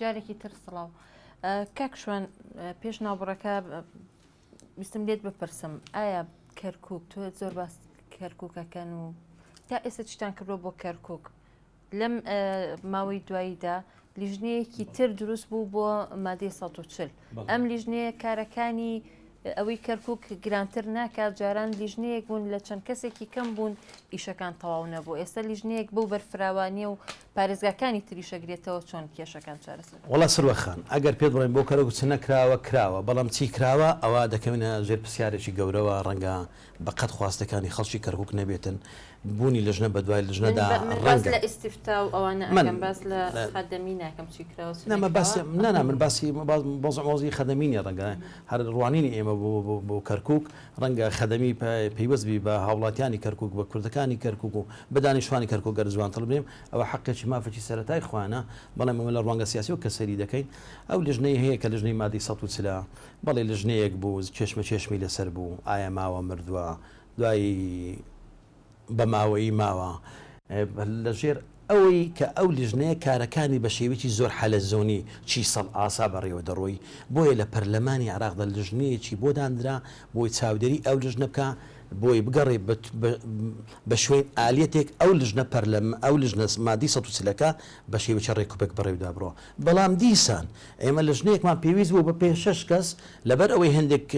جارێکی تر سڵاو کاک شوان پێش ناوبڕەکە ویستم لێت بپرسم ئایا کەرکک تۆ زۆر باس کەرککەکەن و تا ئێستا چیتان کردووە بۆ کەرکک لەم ماوەی دواییدا لیژنەیەکی تر دروست بوو بۆ مادەی 140 ئەم لیژنەیە کارەکانی ئەوەی کەرکک گرانتر ناکات جاران لیژنەیەک بوون لە چەند کەسێکی کەم بوون ئیشەکان تەواو نەبوو ئێستا لیژنەیەک بەو بەرفراوانیە و پارێزگاکانی تریش ئەگرێتەوە چۆن کێشەکان چارەسەر دەکرێن؟ وەڵا سروە خان ئەگەر پێت بڵێم بۆ کەرکوک چ نەکراوە کراوە بەڵام چی کراوە ئەوە دەکەوینە ژێر پرسیارێکی گەورەوە ڕەنگە بە قەد خواستەکانی خەڵکی کەرکوک نەبێتن بوونی لجنە بە دوای من لجنەدا من باس ڕەنگە لە ئیستیفتا و ئەوانە من ئەکەم باس لە خەدەمی ناکەم چی کراوە چ نا من باسی نەکراوە. نا نا من باسی مەوزوع مەوزوعی خەدەمی نیە ڕەنگە هەر ڕوانینی ئێمە بۆ بۆ بۆ کەرکوک ڕەنگە خەدەمی پەیوەست بی بە هاوڵاتیانی کەرکوک بە کوردەکانی کەرکوک و بە دانیشتوانی کەرکوک گەر جوانتر بنێم ئەوە حەقێکی مافێکی سەرەتای خۆیانە بەڵێم ئەمە لە ڕوانگە سیاسیەوە کە سەیری دەکەین ئەو لژنەی هەیە کە لژنەی مادەی 140 ە بەڵێ لژنەیەک بوو کێشمە کێشمی لەسەر بوو ئایا ماوە مردووە دوایی بە ماوەیی ماوە لە ژێر ئەوەی کە ئەو لیژنەیە کارەکانی بە شێوەیەکی زۆر حەلەزۆنی چیسەڵ ئاسا بەڕێوە دەڕۆی، بۆیە لە پەرلەمانی عێراقدا لیژنەیەکی بۆ داندرا بۆی چاودێری ئەو لیژنە بکا، بۆی بگەڕێ بە شوێن ئالیەتێک ئەو لیژنە پەرلەم ئەو لیژنە مادەی 140 ەکە بە شێوەیەکی ڕێکوپێک بەڕێودا بڕۆ. بەڵام دیسان ئێمە لیژنەیەکمان پێویست بوو بە پێ شەش کەس لەبەر ئەوەی هەندێک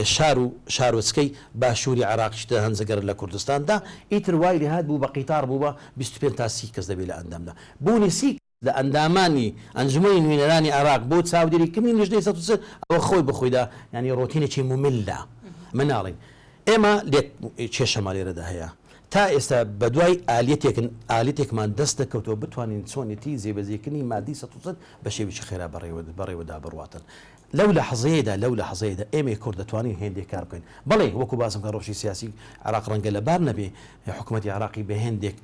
شار و شارۆچکەی باشووری عێراقیش دەهەنجەگەر لە کوردستاندا، ئیتر وای لێهات بوو بە قیتار بوو بە 25 تا 30 کەس دەبێ لە ئەندامدا. بوونی 30 کەس لە ئەندامانی ئەنجومەنی نوینەرانی عێراق بۆ چاودێری کردنی لیژنەی 140 ئەوە خۆی بە خۆیدا یانی ڕۆتینێکی مومیلە. من ناڵێم ئێمە لێک کێشەمان لێرەدا هەیە. تا ئێستا بەدوای ئالیەتێکن ئالیەتێکمان دەست نەکەوتووە بتوانین چۆنێتی جێبەجێکردنی مادەی 140 بە شێوەیەکی خێرا بەڕێوەدا بڕواتن. لەو لەحزەیەدا، لەو لەحزەیەدا ئێمەی کورد دەتوانین هێندێک کار بکەین. بەڵێ، وەکوو باسم کرد ڕەوشی سیاسی عێراق ڕەنگە لەبار نەبێ، حکوومەتی عێراقی بە هێندێک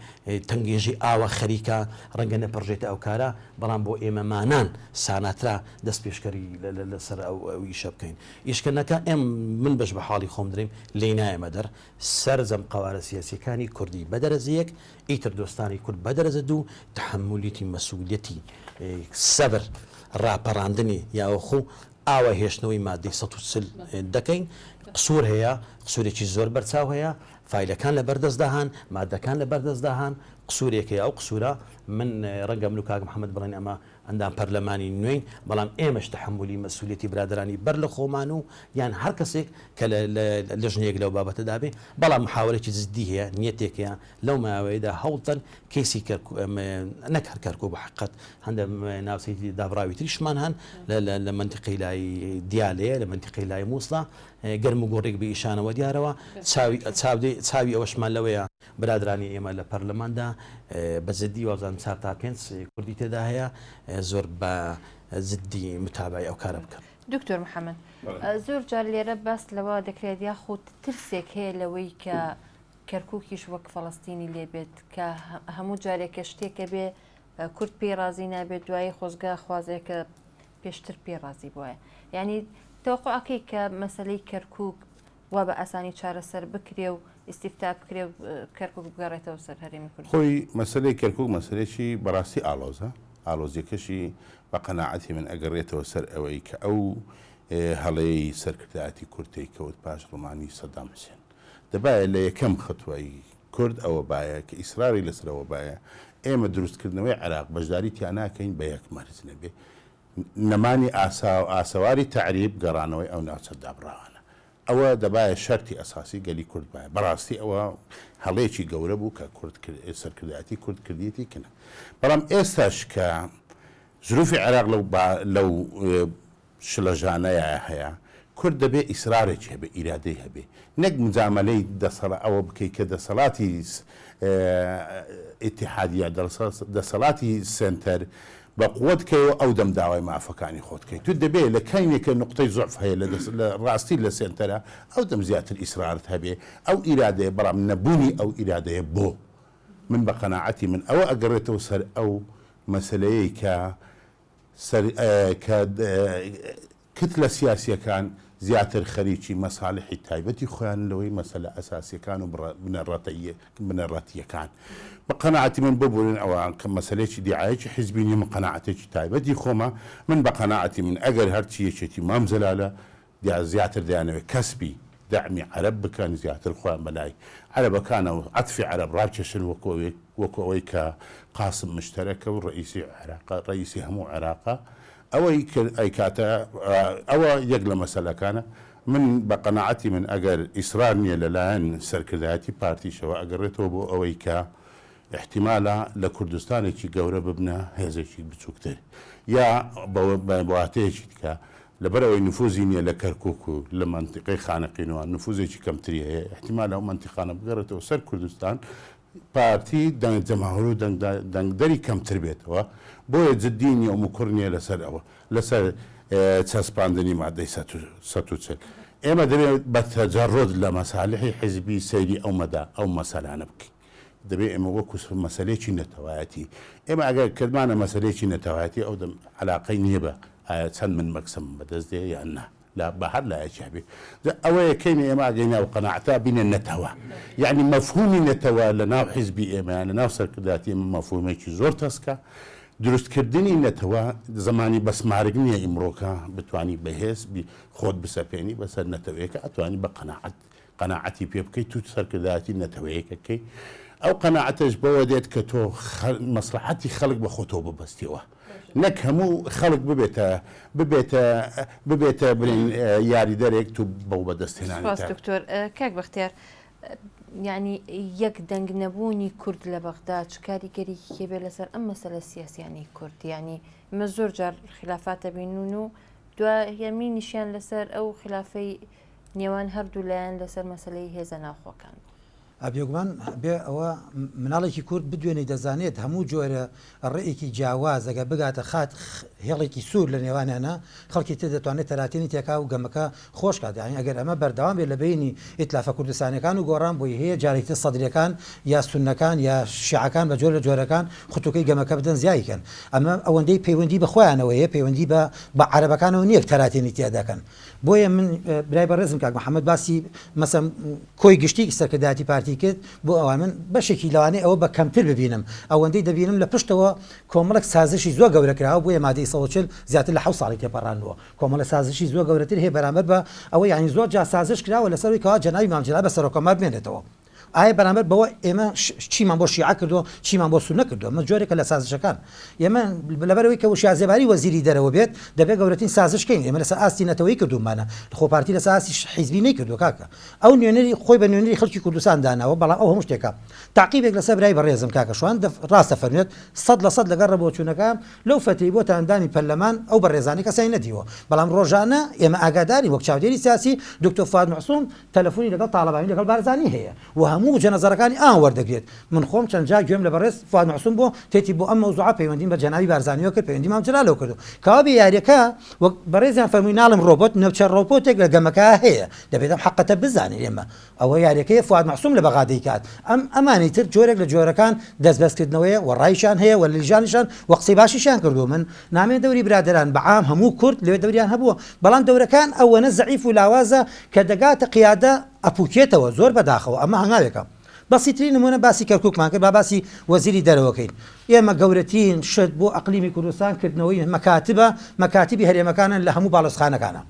تەنگێژی ئاوە خەریکە، ڕەنگە نەپڕژێتە ئەو کارە، بەڵام بۆ ئێمەمانان ساناترە دەست پێشکەری لە سەر ئەو ئیشە بکەین. ئیشکە نەکا ئێم من بەش بە حاڵی خۆم درێم لێی نایەمە دەر. سەرجەم قەوارە سیاسییەکانی کوردی بە دەرەجە یەک، ئیتر دۆستانی کورد بە دەرەجە دوو، تەحەمولیتی مەسولیەتی سەبر ڕاپەڕاندنی یاوەخو ئاوا هێشتنەوەی مادەی 140 دەکەین، قسور هەیە، قسورێکی زۆر بەرچاو هەیە، فایلەکان لە بەردەستدا هەن، مادەکان لە بەردەستدا هەن، قسورێک هەیە، ئەو قسورە من ڕەنگە من و کاک محەمەد بڵێین ئەمە ئەندام پەرلەمانی نوێین، بەڵام ئێمەش تەحەمولی مەسولیەتی برادەرانی بەر لە خۆمان و یان هەر کەسێک کە لە لێژنەیەک لەو بابەتەدا بێ، بەڵام محاوەرەکی جدی هەیە، نیەتێک هەیە لەو ماوەیەدا هەوڵدەن کەیسی کەرکو نەک هەر کەرکوک بە حەقیقەت هەندێک ناوچەی دابڕاوی تریشمان هەن لە مەنتیقەی لای دیالەیە، لە مەنتیقەی لای موسڵە گەرم و گوڕێک بە ئیشانەوە دیارەوە چاوی چاوی ئەوەشمان لەوەیە برادرانی ئێمە لە پەرلەماندا بە جدی وابزانم چار تا پێنج کوردی تێدا هەیە زۆر بە جدی متابعەی ئەو کارە بکەن. دکتۆر محەمەد زۆر جار لێرە باس لەوە دەکرێت یاخود ترسێک هەیە لەوەی کە کەرکوکیش وەک فەڵەستینی لێبێت کە هەموو جارێک کە شتێکە بێ کورد پێی ڕازی نابێت دوایی خۆزگە خوازێکە پێشتر پێی ڕازی بووە یعنی تەوقعەکەی کە مەسلەی کەرکک وا بە ئاسانی چارەسەر بکرێ و ئیستیفتا بکرێ و کەرکوک بگەڕێتەوە سەر هەرێمی کوردستان. خۆی مەسەلەی کەرکوک مەسەلەیەکی بەڕاستی ئاڵۆزە، ئاڵۆزیەکەشی بە قەناعەتی من ئەگەڕێتەوە سەر ئەوەی کە ئەو هەڵەیەی سەرکردایەتی کورد تێی کەوت پاش ڕمانی سەدام حوسێن. دەبایە لە یەکەم خەتوای کورد ئەوە بایە کە ئیسراری لەسەر ئەوە بایە ئێمە دروستکردنەوەی عێراق بەشداری تیا ناکەین بە یەک مەرج نەبێ نەمانی ئاسەواری تەعریب گەڕانەوەی ئەو ناوچە دابڕاوانە ئەوە دەبایە شەرتی ئەساسی گەلی کورد بایە بەڕاستی ئەوە هەڵەیەکی گەورە بوو کە کورد سەرکردایەتی کورد کردیەتی کنە بەڵام ئێستاش کە زروفی عێراق لەو لەو شلەژانەیە هەیە کورد دەبێ ئیسرارێکی هەبێ ئیرادەی هەبێ نەک مجامەلەی دەسەڵا ئەوە بکەی کە دەسەڵاتی ئیتیحاد یا دەسەڵاتی سێنتەر بە قوت کەی و ئەو دەم داوای مافەکانی خۆت کەی تو دەبێ لە کەینێ کە نوقتەی زوعف هەیە لە دەس لە ڕاستی لە سێنتەرە ئەو دەم زیاتر ئیسرارت هەبێ ئەو ئیرادەیە بەڵام نەبوونی ئەو ئیرادەیە بۆ من بە قەناعەتی من ئەوە ئەگەڕێتەوە سەر ئەو مەسەلەیەی کە سەر کە کتلە سیاسیەکان. زیاتر خەریکی مەسالحی تایبەتی خۆیانن لەوەی مەسەلە ئەساسیەکان و بنەڕەتییەکان. بە قەناعەتی من ببورن ئەوە کە مەسەلەیەکی دیعایەکی حیزبی نیە من قەناعەتێکی تایبەتی خۆمە من بە قەناعەتی من ئەگەر هەرچی یەکێتی مام جەلالە زیاتر دەیانەوێت کەسبی دەعمی عەرەب بکەن زیاتر خۆیان بەلای عەرەبەکانەوە عەتفی عەرەب ڕاکێشن وەکو ئەوەی وەکو ئەوەی کە قاسم مشتەرەکە و ڕەئیسی عێراقە ڕەئیسی هەموو عێراقە ئەوەی کرد ئەیکاتە ئەوە یەک لە مەسەلەکانە من بە قەناعەتی من ئەگەر ئیسرار نیە لە لایەن سەرکردایەتی پارتیشەوە ئەگەڕێتەوە بۆ ئەوەی کە ئیحتیمالە لە کوردستانێکی گەورە ببنە هێزێکی بچووکتر یا بە واتەیەکی دیکە لەبەر ئەوەی نفوزی نیە لە کەرکوک و لە مەنتیقەی خانەقینەوە نفوزێکی کەمتری هەیە ئیحتیمالە ئەو مەنتیقانە بگەڕێتەوە سەر کوردستان پارتی دەنگ جەماوەر و دەنگدەری کەمتر بێتەوە، بۆیە جدی نیە و مکوڕ نیە لەسەر ئەوە، لەسەر چەسپاندنی مادەی 140. ئێمە دەبێ بە تەجەڕود لە مەسالحی حیزبی سەیری ئەو مەدا ئەو مەسەلانە بکەین. دەبێ ئێمە وەکو مەسەلەیەکی نەتەوایەتی، ئێمە ئەگەر کردمانە مەسەلەیەکی نەتەوایەتی ئەو دەم عەلاقەی نیە بە ئایا چەند من مەکسەمم بەدەست دێ یان نا. لە بە هەر لایەکی هەبێ جا ئەوەیە کەینە ئێمە ئەگەینە ئەو قەناعەتە بینە نەتەوە یەعنی مەفهومی نەتەوە لە ناو حیزبی ئێمە یان لە ناو سەرکردایەتی ئێمە مەفهومێکی زۆر تەسکە دروستکردنی نەتەوە زمانی بەسمارک نییە ئیمڕۆکە بتانی بەهێز بی خۆت بسەپێنی بەسەر نەتەوەیەکە ئەتوانی بە قەناعەت قەناعەتی پێ بکەیت و سەرکردایەتی نەتەوەیەکەکەی ئەو قەناعەتەش بەوە دێت کە تۆ مەسلحەتی خەڵک بە خۆتەوە ببەستیەوە نەک هەموو خەڵک ببێتە ببێتە ببێتە برین یاریدەرێک تو بەو بەدەستهێنانی سپاس دکتۆر کاک بەختیار یعنی یەک دەنگ نەبوونی کورد لە بەغدا چ کاریگەریکی هەبێ لەسەر ئەم مەسەلە سیاسیانەی کورد یعنی ئمە زۆر جار خلافاتە بینون و دوایەمینیشیان لەسەر ئەو خلافەی نێوان هەردوو لایەن لەسەر مەسەلەی هێزە ناوخۆکان بوو. بێگومان بێ ئەوە مناڵێکی کورد بدوێنی دەزانێت هەموو جۆرە ڕێیەکی جیاواز ئەگەر بگاتە خات هێڵێکی سوور لە نێوانیانە خەڵکی تر دەتوانێت تەراتێنی تێکا و گەمەکە خۆش کات یانی ئەگەر ئەمە بەردەوام بێت لە بەینی ئیتلافە کوردستانیەکان و گۆڕان بۆی هەیە جارێکی تر سەدریەکان یا سوننەکان یا شیعەکان بە جۆر لە جۆرەکان ختوکەی گەمەکە بدەن زیای کەن ئەمە ئەوەندەی پەیوەندی بە خۆیانەوە هەیە پەیوەندی بە بە عەرەبەکانەوە نییە تەراتێنی تیا دەکەن بۆیە من برای بەڕێزم کاک محەممەد باسی مەسەن کۆی گشتی سەرکردایەتی پارتی کرد بۆ ئەوان من بەشێکی لەوانەیە ئەوە بە کەمتر ببینم ئەوەندەی دەبینم لە پشتەوە کۆمەڵێک سازشی زۆر گەورە کراوە بۆیە مادەی 140 زیاتر لە 7 ساڵی تێپەڕاندووە کۆمەڵە سازشی زۆر گەورەتر هەیە بەرامبەر بە ئەوە یانی زۆر جار سازش کراوە لەسەر ئەوەی کەوا جەنابی مام جەلال بە سەرۆککۆمار بمێنێتەوە ئایا بەرامبەر بەوە ئێمە چیمان بۆ شیعە کردووە چیمان بۆ سوننە کردووە ئەمە جۆرێکە لە سازشەکان ئێمە لەبەرئەوەی کە وشیار زێباری وەزیری دەرەوە بێت دەبێت گەورەترین سازش کەین ئێمە لەسەر ئاستی نەتەوەیی کردوومانە خۆ پارتی لەسەر ئاستی حیزبی نەیکردووە کاکە ئەو نوێنەری خۆی بە نوێنەری خەڵکی کوردستان داناوە بەڵام ئەو هەموو شتێکە تاقیبێک لەسەر برای بەڕێزم کاکە شوان ڕاستە فەرموێت 100% لەگەڵ ڕەبۆچوونەکە لەو فەترەی بۆتە ئەندامی پەرلەمان ئەو بەڕێزانەی کەسیان نەدیوە بەڵام ڕۆژانە ئێمە ئاگادارین وەک چاودێری سیاسی دکتۆر فواد مەعسوم تەلەفونی لەگەڵ تاڵەبانی لەگەڵ بارزانی هەیە و هەموو جەنەزەرەکانی ئەوان وەردەگرێت من خۆم چەند جار گوێم لە بەڕێز فواد مەعسوم بووە تێتی بۆ ئەم مەوزوعە پەیوەندیم بە جەنابی بارزانیەوە کرد پەیوەندی مام جەلالەوە کردو کەوابێ یاریەکە وەک بەڕێزیان فەرمووی ناڵێم ڕۆبۆت نەوچە ڕۆبۆتێک لە گەمەکە هەیە دەبێت ئەم حەقەتە بزانین ئێمە ئەوە یاریەکەیە فواد مەعسوم لە بەغا دەیکات ئەم ئەمانی تر جۆرێک لە جۆرەکان دەست بەرزکردنەوەیە و ڕایشان هەیە و لیژانیشان و قسەی باشیشیان کردووە من نامەوێت دەوری برادەران بە عام هەموو کورد لەوێ دەوریان هەبووە بەڵام دەورەکان ئەوەنە زەعیف و لاوازە کە دەگاتە قیادە ئەپوکێتەوە زۆر بەداخەوە ئەمە هەنگاوێکە بەسیترین نمونە باسی کەرکوکمان کرد با باسی وەزیری دەرەوە کەین ئێمە گەورەترین شت بۆ ئەقلیمی کوردستان کردنەوەی مەکاتبە مەکاتبی هەرێمەکانن لە هەموو باڵێزخانەکانە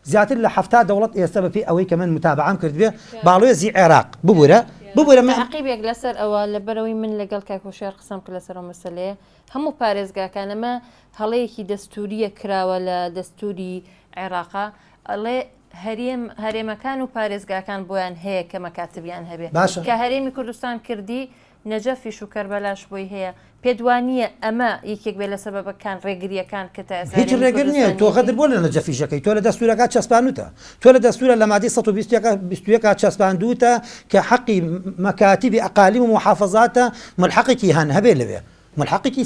زیاتر لە 70 دەوڵەت ئێستا بەپێی ئەوەی کە من متابعەم کردبێ باڵوێزی عێراق ببورە ببورە من تەعقیبێک لەسەر ئەوە لەبەرئەوەی من لەگەڵ کاک هۆشیار قسەم کرد لەسەر ئەو مەسەلەیە هەموو پارێزگاکان ئەمە هەڵەیەکی دەستوریە کراوە لە دەستوری عێراقا ئەڵێ هەرێم هەرێمەکان و پارێزگاکان بۆیان هەیە کە مەکاتبیان هەبێ باشە کە هەرێمی کوردستان کردی نەجەفیش و کەربەلاش بۆی هەیە پێت وا نییە ئەمە یەکێک بێ لە سەبەبەکان ڕێگریەکان کە تا ئێستا هیچ هەرێمی ڕێگر نییە کوردستان تۆ نیەتی؟ غەدر بۆ لە نەجەفیش ئەکەی تۆ لە دەستورەکە چەسپانوتە تۆ لە دەستورە لە مادەی 121 چەسپاندوتە کە حەقی مەکاتیبی ئەقالیم و محافەزاتە ملحەقێکی هەن هەبێ لەوێ ملحەقێکی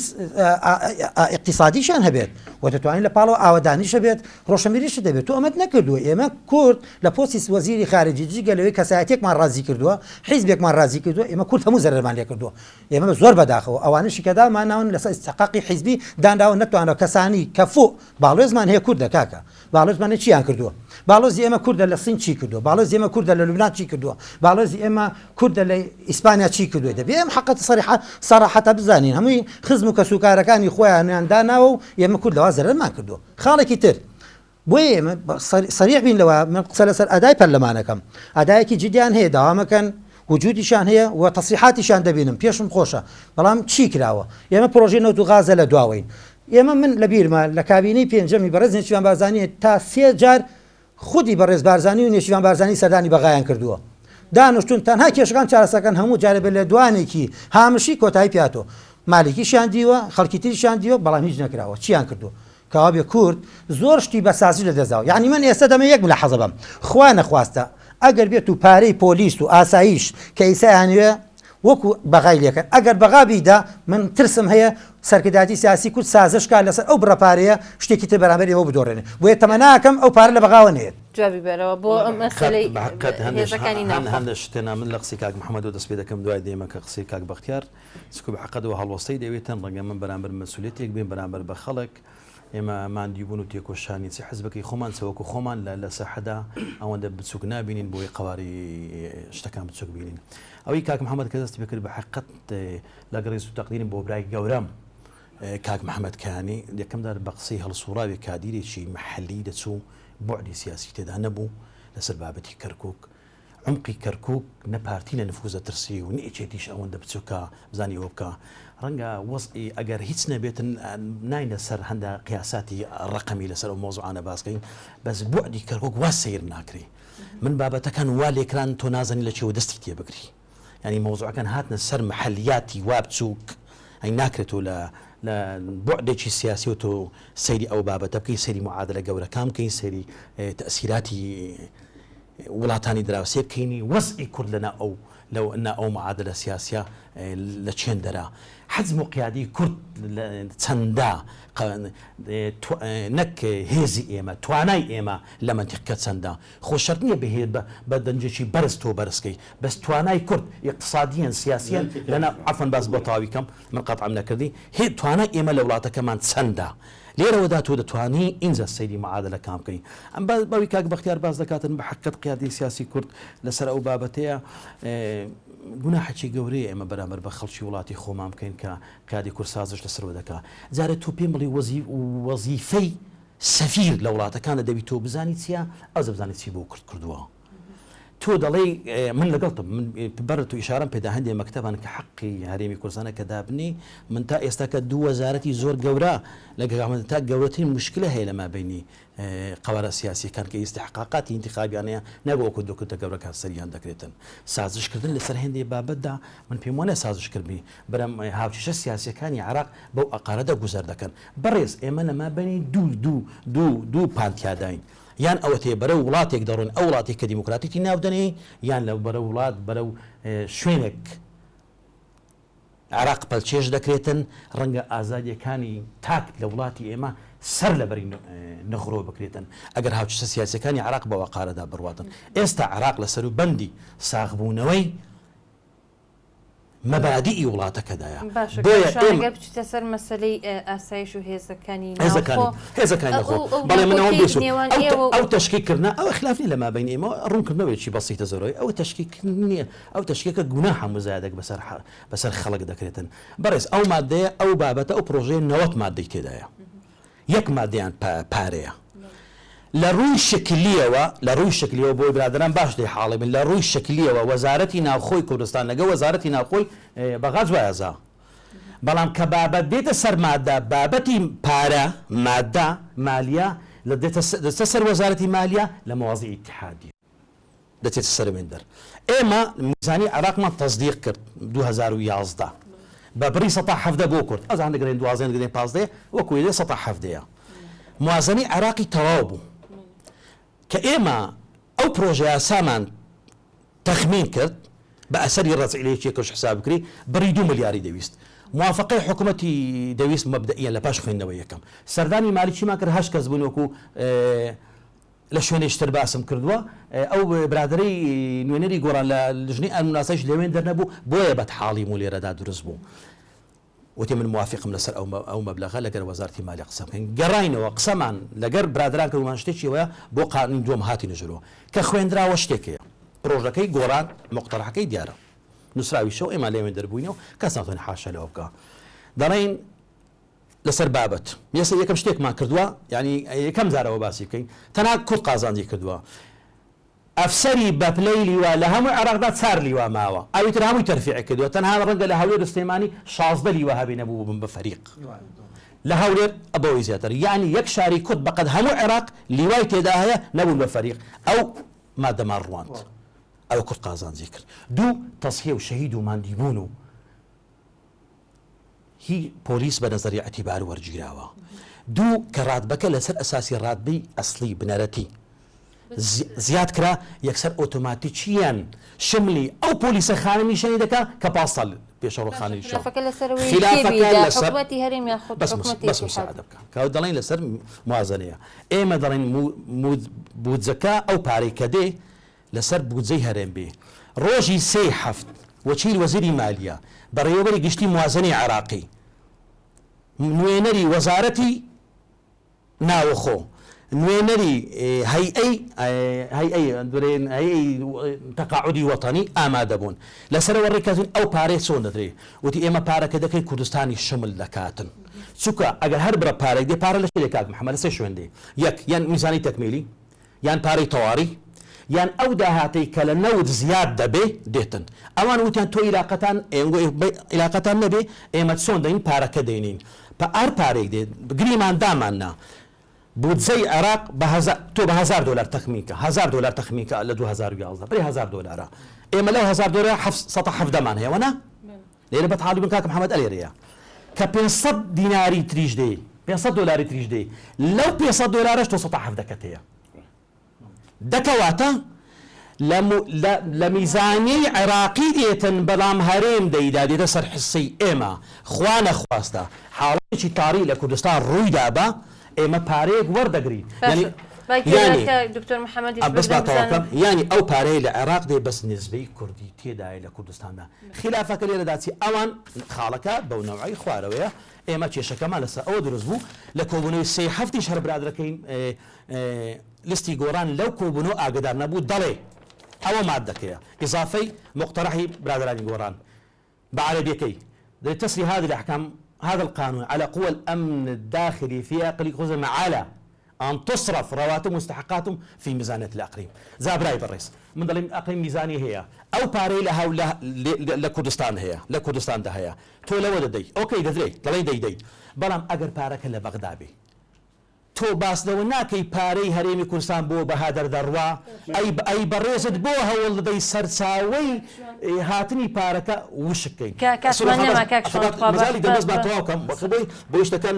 ئیقتیسادیشیان هەبێت و دەتوانین لە پاڵەوە ئاوەدانیش هەبێت ڕۆشنبیریشت هەبێت تۆ ئەمەت نەکردووە ئێمە کورد لە پۆستی وەزیری خارجی جگە لەوەی کەسایەتێکمان ڕازی کردووە حیزبێکمان ڕازی کردووە ئێمە کورد هەموو زەرەرمان لێ کردووە ئێمە زۆر بەداخەوە ئەوانەشی کە داماناون لەسەر ئیستحقاقی حیزبی دانراون نەتوانراوە کەسانی کەفوو باڵوێزمان هەیە کوردە کاکە باڵوێزمان هەیە چیان کردووە؟ باڵۆزی ئێمە کوردە لە سین چی کردووە؟ باڵۆزی ئێمە کوردە لە لوبنان چی کردووە؟ باڵۆزی ئێمە کوردە لە ئیسپانیا چی کردووە؟ دەبێ ئەم حەقەت سەریحە سەراحەتە بزانین هەمووی خزم و کەسوکارەکانی خۆیانیان داناوە و ئێمە کورد لەوە زەرەرمان کردووە. خاڵێکی تر بۆیە ئێمە سەریح بین لەوە من قسە لەسەر ئەدای پەرلەمانەکەم ئەدایەکی جدیان هەیە داوامەکەن وجودیشان هەیە و تەسریحاتیشان دەبینم پێشم خۆشە بەڵام چی کراوە ئێمە پرۆژەی نەوت و غازە لە دواوەین ئێمە من لە بیرمە لە کابینەی پێنجەمی بەڕێز نێچیرڤان بارزانی تا سێ جار خودی بەڕێز بارزانی و نێچیرڤان بارزانی سەردانی بەغایان کردووە دانوشتون تەنها کێشەکان چارەسەکەن هەموو جارێ بە لێدوانێکی هامشی کۆتایی پیاتۆ مالیکیشیان دیوە خەڵکی تریشیان دیوە بەڵام هیچ نەکراوە چیان کردووە کەوابێ کورد زۆر شتی بە سازش لە دەست داوە یانی من ئێستا دەمەوێ یەک ملاحەزە بەم خوا نەخواستە ئەگەر بێت و پارەی پۆلیس و ئاسایش کە ئیسا یانوێ وەکو بەغای لێکەن ئەگەر بەغا بیدا من ترسم هەیە سەرکردایەتی سیاسی کورد سازش کا لەسەر ئەو بڕە پارەیە شتێکی تر بەرامبەر ئێوە بدۆڕێنێ بۆیە تەمەناکەم ئەو پارە لە بەغاوە نەیەت. جوابی بەرەوە بۆ ئەم مەسەلەی هێزەکانی ناوخۆ. هەندێک شتێ نا من لە قسەی کاک محەمەدەوە دەست پێ دەکەم دوای دێمە کە قسەی کاک بەختیار چونکە بە حەقەت هەڵوەستەی دەوێتن ڕەنگە من بەرامبەر مەسئولیەتێک بێم بەرامبەر بە خەڵک ئێمە ماندووبوون و تێکۆشانی چ حزبەکەی خۆمان چ وەکو خۆمان لە لە ساحەدا ئەوەندە بچووک نابینین بۆی قەواری شتەکان بچووک بینین ئەوەی کاک محەممەد کە دەستی پێکرد بە حەقەت لەگەڵ ڕێز و تەقدیرم بۆ برای گەورەم کاک محەممەد کیانی یەکەم جار بە قسەی هەڵسوڕاوی کادیرێکی محەلی دەچوو بوعدی سیاسی تێدا نەبوو لەسەر بابەتی کەرکووک عومقی کەرکوک نە پارتی لە نفوز ئەترسی و نە یەکێتیش ئەوەندە بچوکە بزانی ئەوە بکا ڕەنگە وەزعی ئەگەر هیچ نەبێتن ناینە سەر هەندە قیاساتی ڕەقەمی لەسەر ئەو مەوزوعانە باس کەین بەس بوعدی کەرکوک وا سەیر ناکرێ من بابەتەکان وا لێکران تۆ نازانی لە چێوە دەستی تێ بگری یانی مەوزوعەکان هاتنە سەر محەلیاتی وا بچوک ئەی ناکرێت تۆ لە لە بوعدێکی سیاسیەوە تۆ سەیری ئەو بابەتە بکەی سەیری معادلە گەورەکان بکەی سەیری تەئسیراتی وڵاتانی دراوسێ بکەینی وەزعی کورد لە ناو ئەو لە نا ئەو معادلە سیاسیە لە چێندەرا حەجم و قیادی کورد چەندە نەک هێزی ئێمە توانای ئێمە لە مەنتیقکە چەندە خۆ شەرت نییە بە بە دەنگێکی بەرز تۆ بەرز کەی بەس توانای کورد ئیقتسادیەن سیاسیەن لە ناو عەفوەن باس بۆ تەواوی کەم من قەتعم نەکردی هێ توانای ئێمە لە وڵاتەکەمان چەندە لێرەوەدا تۆ دەتوانی ئینجا سەیری معادلەکان بکەی. ئەم بەوی کاک بەختیار باس دەکاتن بە حەقیقەت قیادەی سیاسی کورد لەسەر ئەو بابەتەیە گوناحێکی گەورەیە ئێمە بەرامبەر بە خەڵکی وڵاتی خۆمان بکەین کە قیادی کورد سازش لەسەرەوە دەکا. جارێ تۆ پێم بڵێ وەزیفەی سەفیر لە وڵاتەکاندا دەبی تۆ بزانی چییە ئەوجا بزانی چی بۆ کورد کردووە. تۆ دەڵێی من لەگەڵتم من بەر تۆ ئیشارەم پێدا هەندێ مەکتەب هەن کە حەقی هەرێمی کوردستانە کە دابنێی من تا ئێستا کە دوو وەزارەتی زۆر گەورە لە گەگامەدا تا گەورەترین مشکلە هەیە لە مابینی قەوارە سیاسیەکان کە ئیستحقاقاتی ئینتخابیان هەیە نەک وەکو دوکتە گەورەکان سەریان دەکرێتن سازشکردن لەسەر هەندێ بابەتدا من پێم وانە سازش کردنی برام هاوکێشە سیاسیەکانی عێراق بەو ئەقارەدا گوزەر دەکەن بەڕێز ئێمە لە مابینی دوو دوو دوو دوو پانتیاداین یان ئەوەتێ بەرەو وڵاتێک دەڕۆین ئەو وڵاتێک کە دیموکراتیکی ناو دەنێین یان لە بەرەو وڵات بەرەو شوێنێک عێراق پەلکێش دەکرێتن ڕەنگە ئازادیەکانی تاک لە وڵاتی ئێمە سەر لە بەری نغرۆ بکرێتن ئەگەر هاوکێشە سیاسیەکانی عێراق بە وەقارەدا بڕواتن ئێستا عێراق لە سەروبەندی ساغبوونەوەی مەبادیئی وڵاتەکەدایە. باشە بۆیە کاک شوان ئێمە ئەگەر بچیتە سەر مەسەلەی ئاسایش و هێزەکانی هێزەکانی ناوخۆ هێزەکانی ئەو ناوخۆ ئەو بەڵێ من ئەوەم ناکۆکیەی بێ سوود نێوان ئەو ئێوە و ئەو تەشکیک کردنە ئەوە خلاف نیە لە مابەینی ئێمە ڕوونکردنەوەیەکی بەسیتە زۆرەوەی ئەوە تەشکیک نیە ئەو تەشکیکە گوناحە مزایدەک بەسەر بەسەر خەڵک دەکرێتن بەڕێز ئەو مادەیە ئەو بابەتە ئەو پرۆژەیە 90 مادەی تێدایە یەک مادەیان پارەیە لە ڕووی شکلیەوە لە ڕووی شکلیەوە بۆی برادەران باش لێی حاڵی بن لە ڕووی شکلیەوە وەزارەتی ناوخۆی کوردستان لەگە وەزارەتی ناوخۆی بەغا جوایەزە بەڵام کە بابەت دێتە سەر مادە بابەتی پارە مادە مالیە لە دێتە دەچتە سەر وەزارەتی مالیە لە مەوازی ئیتحادیە. دەچێتە سەر وێندەر. ئێمە میزانی عێراقمان تەسدیق کرد 2011 بە بڕی سەتا 17 بۆ کورد ئەزان دەگرێن دوازدە دەگرێن پازدەیە وەکو یەدێ سەتا حەڤدەیە موازنەی عێراقی تەواو بوو کە ئێمە ئەو پرۆژە یاسامان تەخمین کرد بە ئەسەری ڕەجعی لە یەکێکەوش حساب بکری بڕی دوو ملیاری دەویست موافقەی حکومەتی دەویست مەبدەئیەن لە پاش خوێندنەوەی یەکەم سەردانی مالیکیمان کرد هەشت کەس بوون وەکو لە شوێنێکی تر باسم کردووە ئەو برادەرەی نوێنەری گۆڕان لە لژنەی ئەمن و ئاسایش لەوێن دەرنەبوو بۆیە بەدحاڵیم و لێرەدا دروست بوو. وتی من موافقم لەسەر ئەو ئەو مەبلەغە لەگەر وەزارەتی مالیە قسە بکەین گەڕاینەوە قسەمان لەگەر برادەران کرد ومان شتێکی وایە بۆ قانونی دووەم هاتینە ژوورەوە کە خوێندراوە شتێک هەیە پرۆژەکەی گۆڕان مقتەرحەکەی دیارە نووسراویشە و ئێمە لێوێن دەربووینە و کەس ناتوانێت حاشا لەوە بکا دەڵێین لەسەر بابەت یەسە یەکەم شتێکمان کردووە یعنی یەکەم جارەوە باسی بکەین تەنها کورد قازانجی کردووە ئەفسەری بە پلەی لیوا لە هەموو عێراقدا چار لیوا ماوە ئەوی تر هەمووی تەرفیع کردووە تەنها ڕەنگە لە هەولێر و سلێمانی 16 لیوا هەبێ نەبووبن بە فەریق لە هەولێر بەوەی زیاتر یعنی یەک شاری کورد بەقەد هەموو عێراق لیوای تێدا هەیە نەبوون بە فەریق ئەو مادەمان ڕواند ئەوە کورد قازانجی کرد دوو تەزحیە و شەهید و ماندیبوون و هی پۆلیس بە نەزەری ئیعتیبار وەرگیراوە. دوو کە ڕاتبەکە لەسەر ئەساسی ڕاتبەی ئەسڵی، بنەرەتی، زیاد کرا، یەکسەر ئۆتۆماتیکییەن شملی ئەو پۆلیسە خانەنیشێنی دەکا کە پاس ساڵ پێشەڕۆ باشە خانەنیشێن. خلافەکە لەسەر ئەوەی کێ خلافەکە بیدا لەسەر حکومەتی هەرێم یاخود بەس حکومەتی بەس ئیتیحاد؟ مساعدە بکە کە دەڵێین لەسەر موازەنەیە. ئێمە دەڵێین بودجەکە ئەو پارەی کە دێ لەسەر بودجەی هەرێم بێ. ڕۆژی سێی حەفت وەکیل وەزیری مالیە، بەڕێوەبەری گشتی موازنەی عێراقی، نوێنەری وەزارەتی ناوەخۆ، نوێنەری هەیئەی هەیئەی هەیئەی تەقاعودی وەتەنی ئامادەبوون. لەسەرەوە ڕێککەوتین ئەو پارەیە چۆن دەدرێ. وتی ئێمە پارەکە دەکەین کوردستانی شمل دەکاتن. چونکە ئەگەر هەر بڕە پارەیەک دێ پارە لە چێ دێ کاک محەمەد لە سێ شوێن دێ. یەک یان میزانی تەکمیلی، یان پارەی تەواری یان ئەو داهاتەی کە لە نەوت زیاد دەبێ دێتن ئەوان وتیان تۆ ئیلاقەتان ئیلاقەتان نەبێ ئێمە چۆن دەین پارەکە دێنین پە ئار پارەیەک دێ گریمان دامان نا بودجەی عێراق بە هەزار تۆ بە هەزار دۆلار تەخمین کە هەزار دۆلار تەخمین کە لە 2011 بری هەزار دۆلارە ئێمە لەو هەزار دۆلار 717 مان هەیە وەنا لێرە بەتاڵی بن کاکە محەمەد ئەلێرەیە کە 500 دیناری تریش دێ 500 دۆلاری تریش دێ لەو 500 دۆلارەش تۆ 117 کەت هەیە دەکەواتە لە میزانیەی عێراقی دێتن بەڵام هەرێم دەیدا دێتە سەر حسەی ئێمە خوا نەخواستە حاڵەتێکی تاری لە کوردستان ڕوویدابا ئێمە پارەیەک وەردەگرین یانی یانی بەس با تەواو کەم یانی ئەو پارەیە لە عێراق دێ بەس نسبەی کوردی تێدایە لە کوردستاندا خیلافەکە لێرەدا چی ئەوان خاڵەکە بەو نەوعەی خوارەوەیە ئێمە کێشەکەمان لەسەر ئەوە دروست بوو لە کۆبوونەوەی سێی هەفتیش هەر برادەرەکەی لیستی گۆڕان لەو کۆبوونەوە ئاگدار نەبوو دەڵێ ئەوە مادەکەیە ئیزافەی مقتەرەحی برادەرانی گۆڕان بە عەرەبیەکەی دەڵێ تسری هذه الاحکام هذا القانون على قوى الامن الداخلي في اقليم خزم على ان تصرف رواتب مستحقاتهم في ميزانية الاقليم جا برای بەڕێز من دەڵێم ئەقلیم میزانی هەیە ئەو پارەی لە هەو لە کوردستان هەیە لە کوردستاندا هەیە تۆ لەوە دەدەی ئۆکەی دەدرێ دەڵێی دەیدەی بەڵام ئەگەر پارەکە لە بەغدا بێ تۆ باس لەوە ناکەی پارەی هەرێمی کوردستان بۆ بەهەدەر دەڕوا، ئەی ئەی بەڕێزت بۆ هەوڵ دەدەی سەرچاوەی هاتنی پارەکە وشک کەی؟ کا کاتمان نەما کاک شۆڕ خەبات تخوا با مەجالی با دەم بەس با با تەواو کەم وەخ بۆی بۆی شتەکان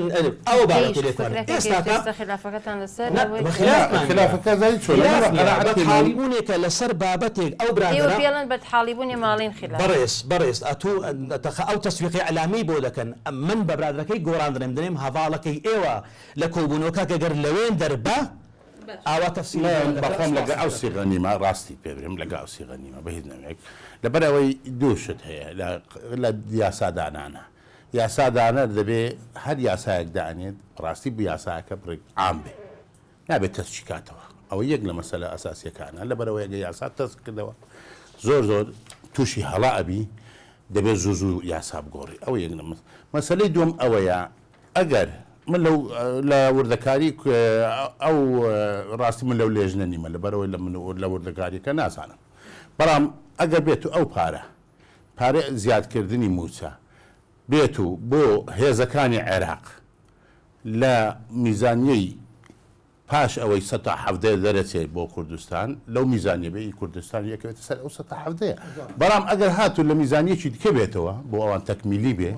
ئەوە بابەتی گەیشت لێکوانێ فکرەکە گەیشت ئێستاکە ئێستا خیلافەکەتان لەسەر نا ئەوەی بە کە خیلافمان نییە خلافەکە زانی چۆنە خیلاف من بە نییە قەناعەتی من بەتحاڵیبوونێکە لەسەر بابەتێک ئەو ئێوە برادەرە پێڵێن بەدحاڵیبوون ئێمە ئەڵێین خیلاف. بەڕێز بەڕێز ئەتوو تەخە ئەو تەسویقی ئیعلامی بۆ دەکەن من بە برادەرەکەی گۆڕان دەڵێم دەڵێم هەڤاڵەکەی ئێوە لە کۆبوونەوەکە گەر لەوێن دەربا ئاوا تەفسیری من دەکات بەخۆم لەگە سوپاست ئەو دەکەم. سیغە نیمە ڕاستی پێ برێم لەگە ئەو سیغە نیمە بە هیچ نەوێک لەبەر ئەوەی دوو شت هەیە لە لە یاسادانانە یاسادانەر دەبێ هەر یاسایەک دانێت ڕاستی بو یاساکە بڕێک عام بێ نابێت تەسکی کاتەوە ئەوە یەک لە مەسەلە ئەساسیەکانە لەبەرئەوەی ئەگەر یاسا تەسک کردەوە زۆر زۆر تووشی هەڵە ئەبی دەبێت زوو زوو یاسا بگۆڕی ئەوە یەک لە مەسەلەی دووەم ئەوەیە ئەگەر من لەو لە وردەکاری ئەو ڕاستی من لەو لێژنە نیمە لەبەرئەوەی لە من لە وردەکاریەکە نازانم بەڵام ئەگەر بێت و ئەو پارە پارە زیادکردنی مووچە بێت و بۆ هێزەکانی عێراق لە میزانیەی پاش ئەوەی سەتا حەڤدە دەرەچێت بۆ کوردستان لەو میزانیە بێ ئی کوردستان یەکەوێتە سەر ئەو سەتا حەڤدەیە بەڵام ئەگەر هاتوو لە میزانیەکی دیکە بێتەوە بۆ ئەوان تەکمیلی بێ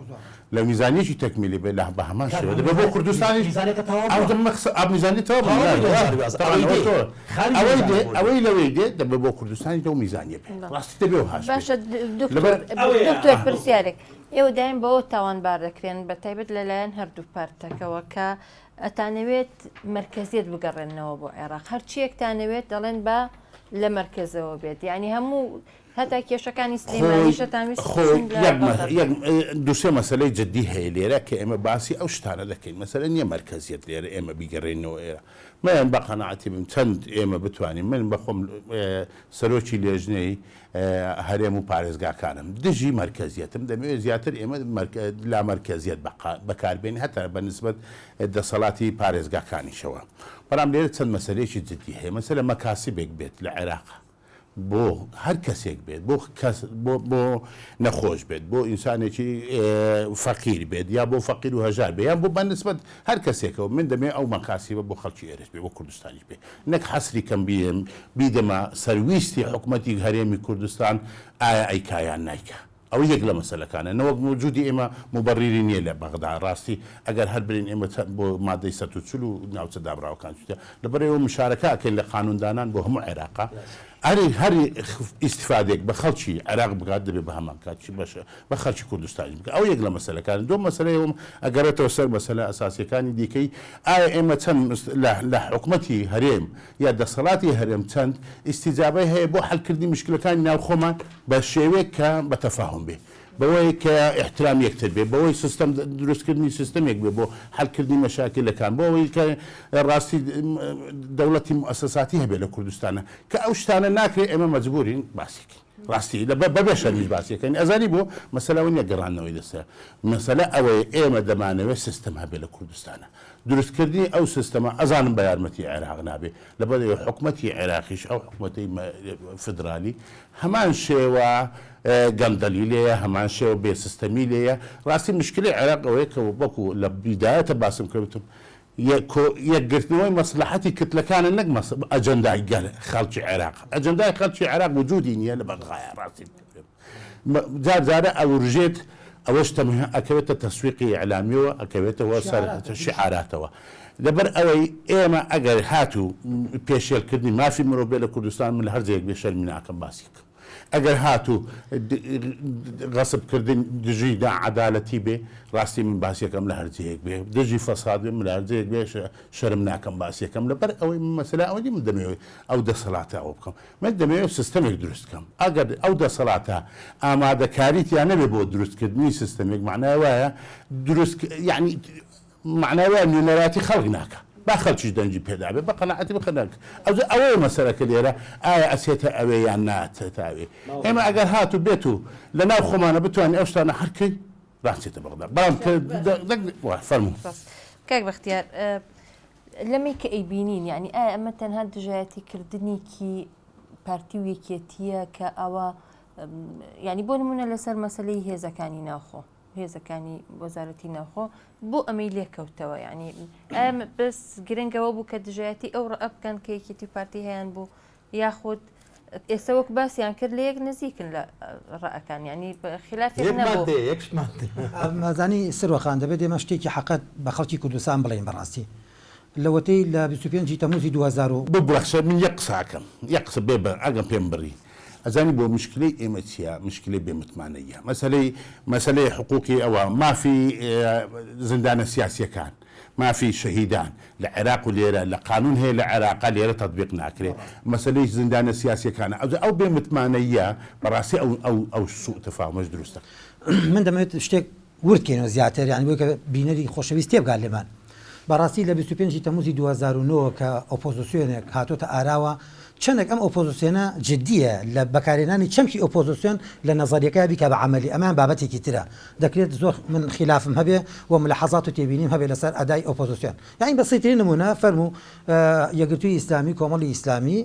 لە میزانیەکی تەکمیلی بێ لە بە هەمان شێوە دەبێ بۆ کوردستانیش میزانیەکە تەواو ئەو بووە. دەمە قسە ئەو میزانیە تەواو بوو. تەواو بوو 2011. تەواو ئەوەی دێ. تۆ. خارجی ئەوەی میزانیە دێ بوو. ئەوەی لەوەی دێ دەبێ بۆ کوردستانیش لەو میزانیە بێ ڕاستی دەبێ و هاش بێ. باشە دکتۆر لەبەر دکتۆر پرسیارێک ئێوە دایم بەوە تاوانبار دەکرێن بە تایبەت لەلایەن هەردوو پارتەکەوە کە ئەتانەوێت مەرکەزیەت بگەڕێننەوە بۆ عێراق هەرچیەکتانەوێت دەڵێن با لە مەرکەزەوە بێت یعنی هەموو. هەتا کێشەکانی سلێمانیش ئەتانویست خۆی بچن لە یەک مە بەغدا یەک دوو سێ مەسەلەی جدی هەیە لێرە کە ئێمە باسی ئەو شتانە دەکەین مەسەلە نییە مەرکەزیەت لێرە ئێمە بیگەڕێنەوە ئێرە من بە قەناعەتی من چەند ئێمە بتوانین من بە خۆم سەرۆکی لێژنەی هەرێم و پارێزگاکانم دژی مەرکەزیەتم دەمەوێت زیاتر ئێمە لامەرکەزیەت بەکاربێنین هەتا بە نسبەت دەسەڵاتی پارێزگاکانیشەوە بەڵام لێرە چەند مەسەلەیەکی جدی هەیە مەسەلە مەکاسبێک بێت لە عێراق بۆ هەر کەسێک بێت بۆ کەس بۆ بۆ نەخۆش بێت بۆ ئینسانێکی فەقیر بێت یا بۆ فەقیر و هەژار بێت یان بۆ بە نسبەت هەر کەسێکەوە من دەمەوێت ئەو مەکاسیبە بۆ خەڵکی ئێرەش بێ بۆ کوردستانیش بێ نەک حەسری کەم بیێم بیدەمە سەر ویستی حکومەتی هەرێمی کوردستان ئایا ئەیکا یان نایکا ئەوە یەک لە مەسەلەکانە نەوەک موجودی ئێمە موبەڕیری نیە لە بەغدا ڕاستی ئەگەر هەر برێین ئێمە چەند بۆ مادەی 140 و ناوچە دابڕاوەکان چوتە لەبەر ئێوە مشارەکە ئەکەین لە قانون دانان بۆ هەموو عێراقا ئەرێ هەر ئیستفادێک بە خەڵکی عێراق بگات دەبێ بە هەمان کات بەشە بە خەڵکی کوردستانیش بگات ئەوە یەک لە مەسەلەکانە دووەم مەسەلەی ئەوم ئەگەڕێتەوە سەر مەسەلە ئەساسیەکانی دیکەی ئایا ئێمە چەند لە حکومەتی هەرێم یا دەسەڵاتی هەرێم چەند ئیستیجابەی هەیە بۆ حەلکردنی مشکلەکانی ناوخۆمان بە شێوەیەک کە بە تەفاهوم بێ بەوەی کە ئیحترام یەکتر بێ بەوەی سیستەم دروستکردنی سیستەمێک بێ بۆ حەلکردنی مەشاکیلەکان بۆ ئەوەی کە ڕاستی دەوڵەتی موئەسەساتی هەبێ لە کوردستانە کە ئەو شتانە ناکرێ ئێمە مەجبورین باسی کەین ڕاستی لە بەبێ شەرمیش باسی ئەکەین ئەزانی بۆ مەسەلە ئەوە نیە گەڕاندنەوەی دەستە مەسەلە ئەوەیە ئێمە دەمانەوێت سیستەم هەبێ لە کوردستانە دروستکردنی ئەو سیستەمە ئەزانم بە یارمەتی عێراق نابێ لەبەر ئەوەی حکومەتی عێراقیش ئەو حکومەتەی فیدرالی هەمان شێوە گەندەلی لێیە هەمان شێوە بێ سیستەمی لێیە ڕاستی مشکلەی عێراق ئەوەیە کە وەکو لە بیدایەتە باسم کرد وتم یەکگرتنەوەی مەسلحەتی کتلەکانە نەک ئەجەندای گەل خەڵکی عێراق ئەجەندای خەڵکی عێراق وجودی نییە لە بەغدایە ڕاستی جار جارە ئەورژێت ئەوەش تەنها ئەکەوێتە تەسویقی ئیعلامیەوە ئەکەوێتەوە سەر شیعاراتەوە لەبەر ئەوەی ئێمە ئەگەر هاتوو پێشێلکردنی مافی مرۆڤ بێ لە کوردستان من لە هەر جێیەک بێ شەرمی ناکەم باسی بکەم ئەگەر هاتوو غەسب کردن دژی ناعەدالەتی بێ ڕاستی من باسیەکەم لە هەر جێیەک بێ دژی فەساد بێ من لە هەر جێیەک بێ شەرم ناکەم باسیەکەم لەبەر ئەوەی من مەسەلە ئەوە نیە من دەمەوێت ئەو دەسەڵاتە ئەوە بکەم من دەمەوێت سیستەمێک دروست کەم، ئەگەر ئەو دەسەڵاتە ئامادەکاری تیا نەبێت بۆ دروستکردنی سیستەمێک مەعنای وایە دروست یەعنی مەعنای وایە نوێنەرایەتی خەڵک ناکا، با خەڵکیش دەنگی پێ دابێت بە قەناعەتی من خەڵک ئەوجا ئەوەیە مەسەلەکە لێرە ئایا ئەچێتە ئەوێ یان ناچێتە ئەوێ ئێمە ئەگەر هاتوو بێت و لە ناو خۆمانە بتوانین ئەو شتانە حەل کەین ڕاچێتە بەغدا بەڵام کە فەرموو. کاک بەختیار لەمەی کە ئەیبینین یانی ئایا ئەمە تەنها دژایەتی کردنێکی پارتی و یەکێتیە کە ئەوە ینی بۆ نمونە لەسەر مەسلەی هێزەکانی ناوخۆ هێزەکانی وەزارەتی ناوخۆ بۆ ئەمەی لێکەوتەوە ینی ئەم بەس گرنگەوە بوو کە دژایەتی ئەو ڕە بکەن کە یەکێتی پارتی هەیان بوو یاخود ئێستا وەک باسیان کرد لە یەک نزیکن لە ڕەئەکان یانی خلافێک نەبوو. مازانی سروە خان دەبێت ئێمە شتێکی حەقت بە خەڵکی کوردستان بڵێین بەڕاستی لەوەتەی لە 25 ی تەموزی 2000 و. ببەخشە من یەک قسە ئەکەم یەک قسە بێ بە ئەگەم پێم بڕی ئەزانی بۆ مشکلەی ئێمە چیە مشکلەی بێ متمانەییە مەسەلەی مەسەلەی حقوقی ئەوە مافی زیندانە سیاسیەکان مافی شەهیدان لە عێراق و لێرە لە قانون هەیە لە عێراقا لێرە تەتبیق ناکرێ مەسەلەی زیندانە سیاسیەکانە ئەوجا ئەو بێ متمانەییە بەڕاستی ئەو ئەو ئەو سوء تفاهمەش دروست دەکا. من دەمەوێت شتێک ورد کەینەوە زیاتر یانی بۆی کە بینەری خۆشەویست تێبگات لێمان. بەڕاستی لە 25 ی تەموزی 2009 کە ئۆپۆزسیۆنێک هاتۆتە ئاراوە چەندێک ئەم ئۆپۆزسیۆنە جدییە لە بەکارهێنانی چەمکی ئۆپۆزسیۆن لە نەزەریەکەیا بیکا بە عەمەلی ئەمەیان بابەتێکی ترە دەکرێت زۆر من خیلافم هەبێ و ملاحەزات و تێبینیم هەبێ لەسەر ئەدای ئۆپۆزسیۆن یانی بەسیترین نمونە فەرموو یەکگرتووی ئیسلامی کۆمەڵی ئیسلامی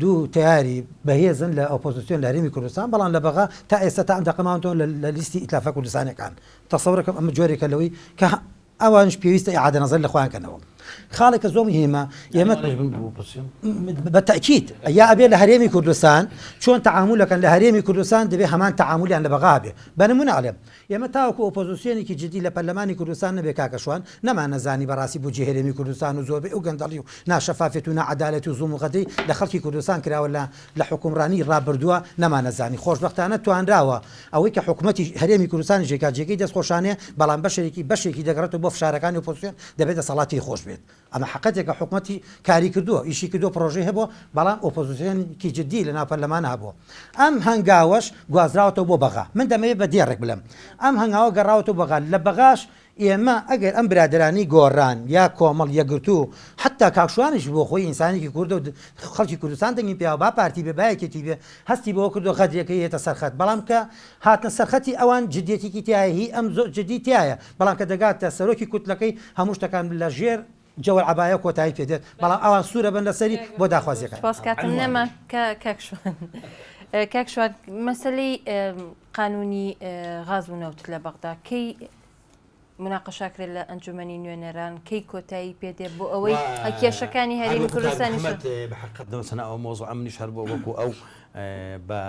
دوو تەیاری بەهێزن لە ئۆپۆزسیۆن لە هەرێمی کوردستان بەڵام لە بەغا تا ئێستا تا ئەم دەقە ماونەتەوە لە لیستی ئیتلافە کوردستانیەکان تەسەورەکەم ئەمە جۆرێکە لەوەی کە ئەوانیش پێویستە ئیعادە نەزەر لە خۆیان کەنەوە. خاڵێک کە زۆر مهمە ئێمە بە تەئکید یا ئەبێ لە هەرێمی کوردستان چۆن تەعامولەکەن لە هەرێمی کوردستان دەبێ هەمان تەعامولیان لە بەغا هەبێ بە نمونە ئەڵێم ئێمە تاوەکو ئۆپۆزیسیۆنێکی جدی لە پەرلەمانی کوردستان نەبێ کاکە شوان نەمانەزانی بەڕاستی بودجەی هەرێمی کوردستان و زۆربەی ئەو گەندەڵی و ناشەفافیەت و ناعەدالەتی و زوڵم و غەدری لە خەڵکی کوردستان کراوە لە لە حوکمڕانی ڕابردووە نەمانەزانی. خۆشبەختانە توانراوە ئەوەی کە حکومەتی هەرێمی کوردستانیش دەیکات جێگەی دەستخۆشانەیە، بەڵام بەشێکی بەشێکی دەگەڕێتەوە بۆ فشارەکانی ئۆپۆزسیۆن، دەبێت دەسەڵات پێی خۆش بێت. بێت. ئەمە حەقەتێکە حکومەتی کاری کردووە، ئیشی کردووە، پڕۆژەی هەبووە، بەڵام ئۆپۆزسیۆنێکی جدی لەناو پەرلەمانا هەبووە. ئەم هەنگاوەش گوازراوەتەوە بۆ بەغا. من دەمەوێت بە دێڕێک بڵێم. ئەم هەنگاوە گەڕاوەتەوە بەغا. لە بەغاش ئێمە ئەگەر ئەم برادەرانەی گۆڕان یا کۆمەڵ یەکگرتوو حەتتا کاک شوانیش بۆ خۆی ئینسانێکی کوردە و خەڵکی کوردستان دەنگی پێیاوە با پارتی بێ با یەکێتی بێ هەستی بەوە کردووە غەدرێکەی یێتە سەر خەت بەڵام کە هاتنە سەر خەتی ئەوان جدیەتێکی تیایە هی ئەم زۆر جدی تیایە بەڵام کە دەگاتە سەرۆکی کوتلەکەی هەموو شتەکان لە ژێر جەوەر عەبایە کۆتایی پێ دێت بەڵام ئەوان سوورە بن لەسەری بۆ داخوازیەکان. سپاس کاتم نەما کاک شوان کاک شوان مەسەلەی قانونی غاز و نەوت لە بەغدا کەی مناقەشاکرێت لە ئەنجومەنی نوێنەران کەی کۆتایی پێ دێ بۆ ئەوەی کێشەکانی هەرێمی کوردستانیش بە حەقیقەت دەمەسەنا ئەو مۆزوعە منیش هەر بۆ وەکو ئەو بە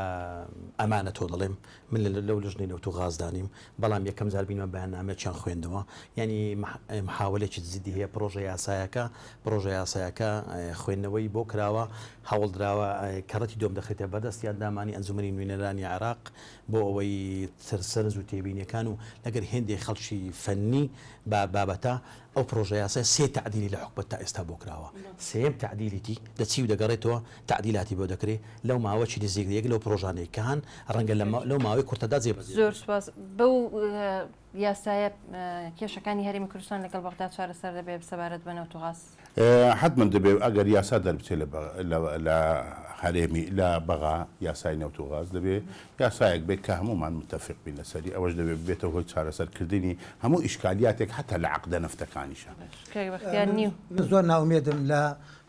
ئەمانەتەوە دەڵێم من لەو لژنەی نەوت و غازدا نیم، بەڵام یەکەم جار بینیمە بەیاننامەیەکیان خوێندەوە، یانی محاوەلێکی جدی هەیە، پڕۆژە یاسایەکە، پڕۆژە یاسایەکە خوێندنەوەی بۆ کراوە، هەوڵدراوە کەڕەتی دووەم دەخرێتە بەردەستی ئەندامانی ئەنجومەنی نوێنەرانی عێراق بۆ ئەوەی سەرنج و تێبینیەکان و لەگەر هێندێک خەڵکی فەنی بە بابەتە ئەو پڕۆژە یاسای سێ تەعدیلی لە حکومەت تا ئێستا بۆ کراوە سێیەم تەعدیلیتی دەچی و دەگەڕێتەوە تەعدیلاتی بۆ دەکرێ لەو ماوەکی نزیک یەک لەو پڕۆژانەی کە هەن ڕەنگە لە لەو ماوەی کورتەدا جێبەجێ زۆر سوپاس بەو یاسایە کێشەکانی هەرێمی کوردستان لەگەڵ بەغدا چارەسەر دەبێت سەبارەت بە نەوت و غاز؟ حەتمەن دەبێ ئەگەر یاسا دەربچێ لە هەرێمی لە بەغا یاسای نەوت و غاز دەبێ یاسایەک بێت کە هەموومان متەفیق بین لەسەری ئەوەش دەبێ ببێتە هۆی چارەسەر کردنی هەموو ئیشکالیاتێک حەتا لە عەقدە نەفتەکانیشا. کاک بەختیار نیو. من زۆر نائومێدم لە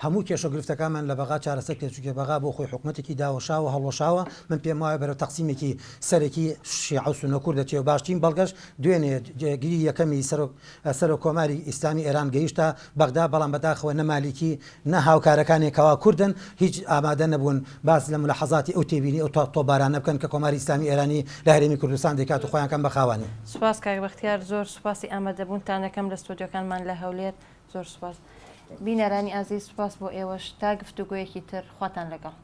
هەموو کێشەو گرفتەکانمان لە بەغا چارەسەر کرێت چونکە بەغا بۆ خۆی حکومەتێکی داوەشاوە هەڵوەشاوە من پێم وایە بەرەو تەقسیمێکی سەرەکی شیعە و سوننە کورد دەچێ و باشترین بەڵگەش دوێنێ جێگری یەکەمی سەرۆک سەرۆک کۆماری ئیسلامی ئێران گەیشتە بەغدا بەڵام بەداخەوە نە مالیکی نە هاوکارەکانی کەوا کوردن هیچ ئامادە نەبوون باس لە ملاحەزاتی ئەو تێبینی ئەو تۆپبارانە بکەن کە کۆماری ئیسلامی ئێرانی لە هەرێمی کوردستان دەیکات و خۆیان کەن بە خاوەنی. سوپاس کاک بەختیار زۆر سوپاسی ئامادەبوونتان دەکەم لە ستۆدیۆکانمان لە هەولێر زۆر سوپاس بینەرانی ئازیز سوپاس بۆ ئێوەش تا گفتوگۆیەکی تر خواتان لەگەڵ.